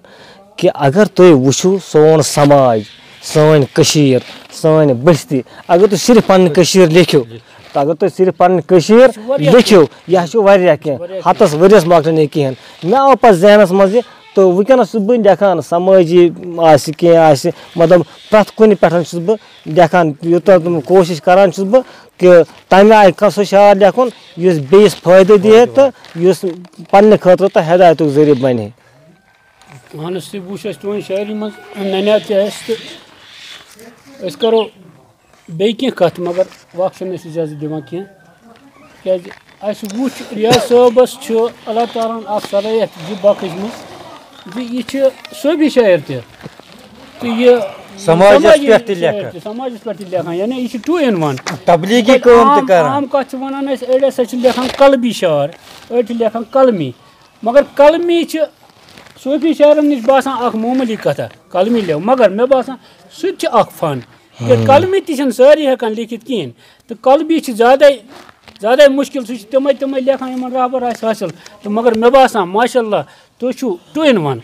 کہِ اگر تُہۍ وٕچھِو سون سماج، سٲنۍ کٔشیٖر، سٲنۍ بستی، اگر تُہۍ صرف پنٕنۍ کٔشیٖر لیکھِو، تہٕ اگر تُہۍ صرف پنٕنۍ کٔشیٖر یہِ چھُ واریاہ لیکھِو، یہِ چھُ واریاہ کینٛہہ، واریاہ کینٛہہ۔ ہتس ؤریس مۄکلہِ نہٕ یہِ کِہیٖنۍ۔ مےٚ آو پتہٕ ذہنس منٛز یہِ، تہٕ وٕنکیٚنس چھُس بہٕ لیکھان، سمٲجی آسہِ کینٛہہ آسہِ، مطلب، پرٛٮ۪تھ کُنہِ پٮ۪ٹھ چھُس بہٕ لیکھان، یوٗتاہ تِم کوٗشِش کران چھُس بہٕ کہِ تَمہِ آیہِ کانٛہہ سُہ شعر لیکھُن یُس بیٚیِس فٲیدٕ دِیہِ تہٕ یُس پننہِ خٲطرٕ تہٕ ہدایتُک ذٔریعہٕ بنہِ۔ اہن حظ، تُہۍ وٕچھ اَسہِ تُہٕنٛز شٲعری منٛز ننیٛاو تہِ اَسہِ تہٕ أسۍ کرو بیٚیہِ کینٛہہ کتھ، مگر وقت چھُنہٕ اَسہِ اجازت دِوان کینٛہہ، کیازِ اَسہِ وُچھ ریاض صٲبس چھُ اللہ تعالیٰ ہن اکھ صلٲحیت یہِ بخشمٕژ زِ یہِ چھُ صوٗفی شٲعر تہِ۔ تہٕ یہِ سماجس سماجی پٮ۪ٹھ تہِ شٲعر لیکھان۔ تہِ، سماجس پٮ۪ٹھ تہِ لیکھان، یعنی یہِ چھُ two in one۔ تبلیغی کٲم تہِ عام، کران۔ عام کتھ چھِ ونان أسۍ، أڑۍ ہسا چھِ لیکھان قلبی شعر، أڑۍ چھِ لیکھان قلمی، مگر قلمی چھِ صوٗفی شاعرن نِش باسان اکھ معموٗلی کتھا، قلمی لیو، مگر مےٚ باسان سُہ تہِ چھُ اکھ فن۔ تہٕ قلمی تہِ چھِنہٕ سٲری ہٮ۪کان لیکھِتھ کِہیٖنۍ۔ تہٕ قلمی چھِ زیادَے، زیادَے مُشکِل۔ سُہ چھِ تِمَے، تِمَے لیکھان یِمَن رہبر آسہِ حٲصِل۔ تہٕ مگر مےٚ باسان، ماشاء اللہ، تُہۍ چھِو two in one۔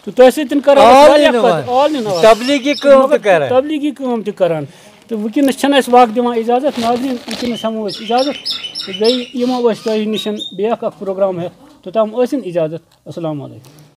تہٕ تۄہہِ سۭتۍ کَران أسۍ All واریاہ in کَتھ، one۔ All in one۔ تبلیغی کٲم تہِ مگر کَران۔ تبلیغی کٲم تہِ کَران۔ تہٕ وٕنکیٚنَس چھَنہٕ اَسہِ وقت دِوان اِجازت۔ ناظریٖن، وٕنکیٚنَس ہٮ۪مو أسۍ اِجازت۔ تہٕ بیٚیہِ یِمو أسۍ تۄہہِ نِش بیٛاکھ اَکھ پروگرام ہٮ۪تھ۔ توٚتام ٲسِن اِجازت۔ السلام علیکم۔